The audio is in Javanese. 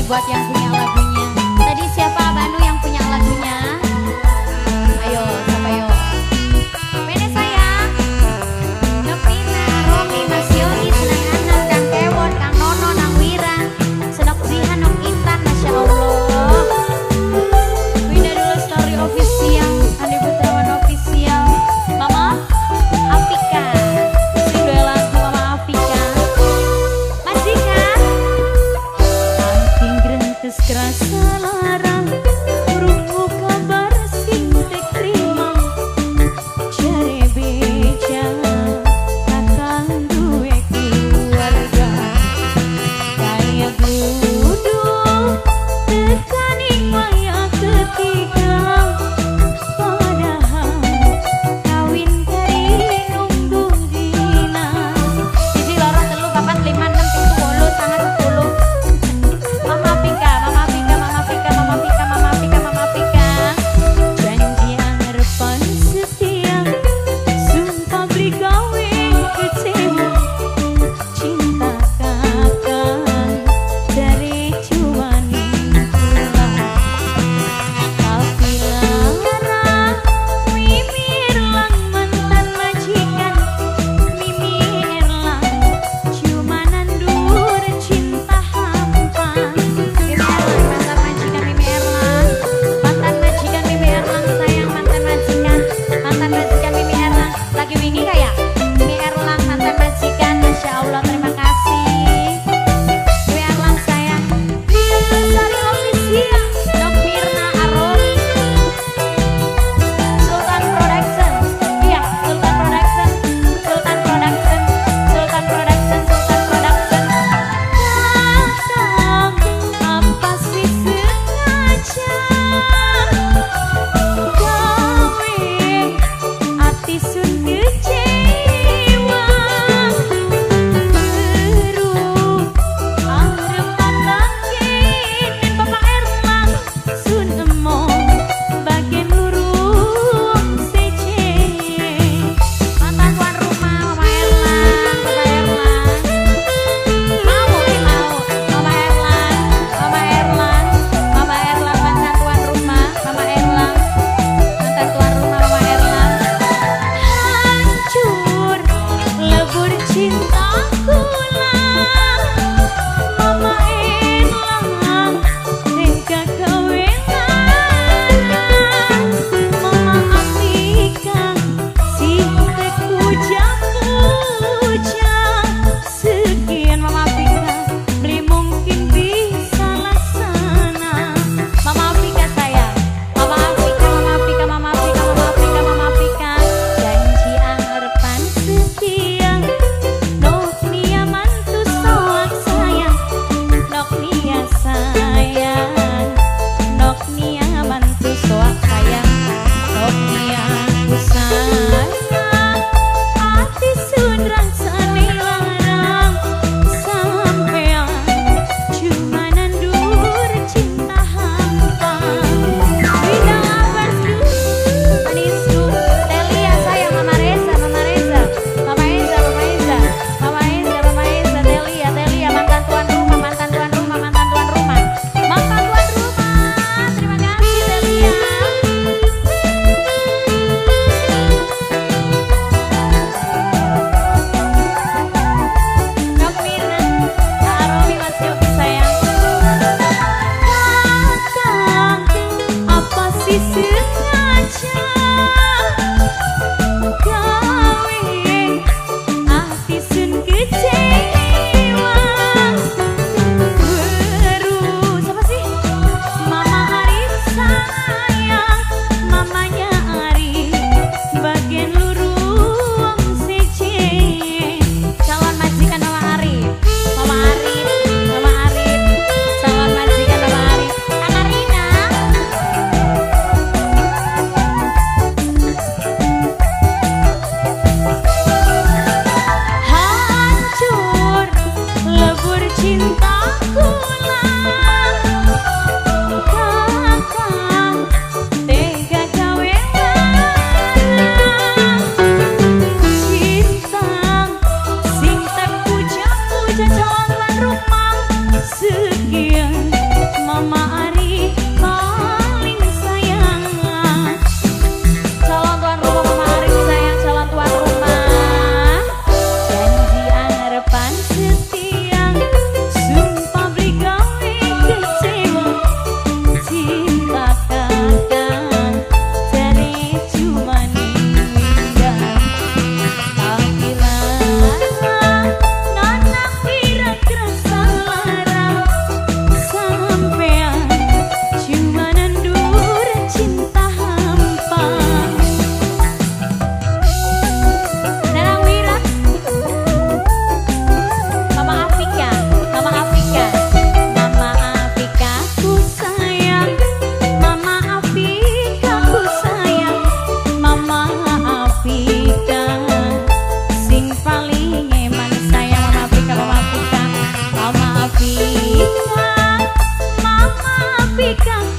Buat yang punya lagunya. Tadi siapa Banu yang punya lagunya? Ayo, siapa yo? Mene sayang. Novina, Romi, Mas Yogi, Senang Anak, Kang Kewon, Kang Nono, Nang Wira, Senok Zihan, Nok Intan, Masya Allah. Winda dulu story official, Andi Putrawan official, Mama Afika, sing duwe lagu Mama Afika. Mas Dika. Kerasa larang krungu kabar sing tek trima jare beja kakang duwe keluarga kaya kudu tekani maya ketiga padahal kawin kari nunggu dina 1 2 3 4 5 6 7 8 9 10. Mama Pika, Mama Pika, Mama Pika, Mama Pika, Mama Pika, Mama Pika. Janji angarepan setia, sumpah beli gawe kecewa. Cinta kakang dari cuaning kula. Tapi lara, Mimi Erlang mantan majikan, Mimi Erlang cuma nandur cinta hampa. Mimi Erlang mantan majikan Mimi Erlang, mantan majikan Mimi Erlang sayang, mantan majikan Mimi Erlang lagi wingi kayak Mimi Erlang mantan majikan, Masya Allah terima kasih Mimi Erlang sayang. Sari official, Nok Mirna Aroni, Sultan Production, iya Sultan Production, Sultan Production, Sultan Production, Sultan Production. Kakang, apa sih sengaja gawe Kang.